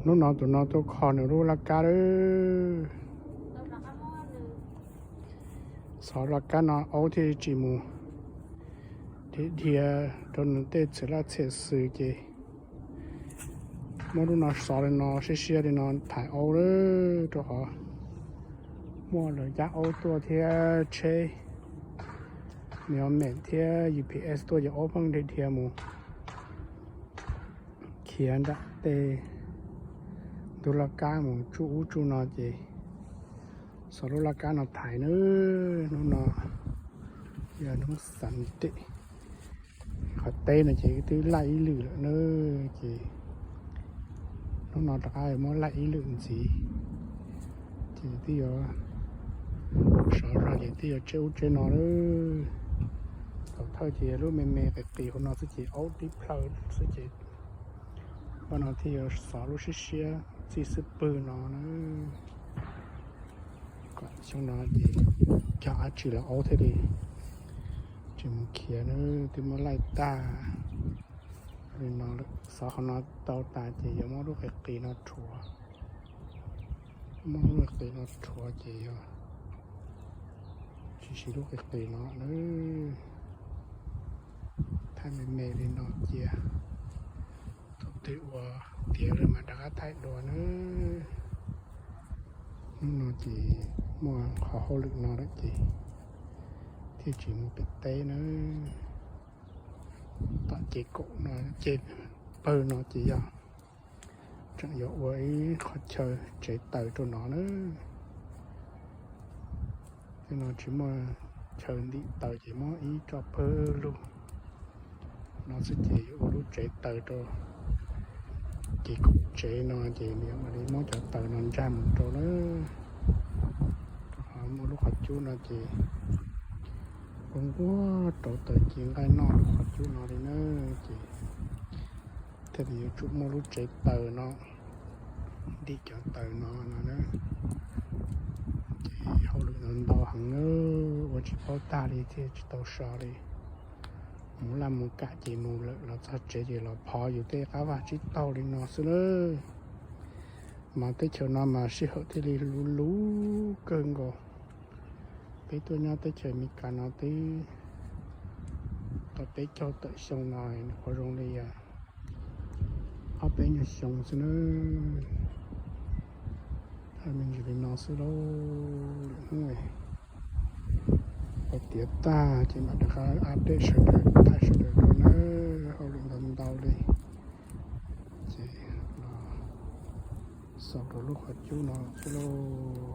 Hnub no tus no tuaj kho nws lub laj kab lawm. Xov laj kab no aub thiaj tsis mus dhia dhia rau nws tej txhia laj txhia xwm ces muab lub no xov li no siab siab li no thaiv aub lawm, rau qhov muaj lawv cab aub tuaj thiab tsheb, nws yog mem thiab U P S tuaj ces aub pheej dhia dhia mus khiav nram tej ntug laj kab mus tsuj ub tsuj no ces xov lub laj kab no thaiv nawb. Hnub no yog hnub Sunday, qhov teb no ces twb laij ib lwm lawm nawb, ces hnub no rov qab muab laij ib lwm ntxiv, ces twb yuav sov zog ces twb yuav tseb ub tseb no lawm. Thaum thawj ces yog lub me me qis qis hauv no xwb ces aub tib plhaw xwb ces hnub no thiaj yuav xov lub siab siab txij xub pwg no na. Kom xyoo no ces cog dab tsi los aub thiaj li tsis mus khiav na, twb muab laij tag li no lawm. Xov qhov no tau tas ces yuav muab lub qis qis no rhuav, muab lub qis qis no rhuav ces yog tsis siv lub qis qis no na. Thaij me me li no cia, thaum twg ua tiav lawm mas rov qab thaij dua nawb. Hnub no ces muaj qhov hauj lwm no lawm ces thiaj tsis mus pem teb nawb. Tom ces kaum no ces pawg no ces yog tseem yuav ua ib qhov chaw tsev taws rau no nawb. Tej no tsis muaj chaw ntim taws ces muab ib tso pawg lug no xwb ces yuav ua lub tsev taws rau ces kaum tsev no ces nws mam li muab cov taws no ntsaj mus rau nawb. Rau qhov muaj lub qhov cub no ces ua nquag rauv taws ci nqaij noj lub qhov cub no li nawb. Ces thiaj li yuav tsum muaj lub tsev taws no ntim cov taws no no na. Ces hauj lwm ntau ntau heev na, ua tsis paub tag li thiaj tsis tau so li. Mus laj mus kam ces mus lawm, los txog tsev ces los phov yus tej qab vaj tsib taug li no xwb na. Mas teb chaws no mas sij hawm thiaj li luv luv kawg nkaus. Peb tuaj nyob teb chaws Amelikas no twb tau peb caug tawm xyoo no, nws qhuav zoo li ob peb nyuag xyoo xwb na. Thaij me ntsis li no xwb lauj. Lwm hnub ua tiav tag ces mam rov qab update sawv daws, thaij sawv daws dua nawb. Hauj lwm ntau ntau li ces los xaus rau lub qhov cub no xwb lauj.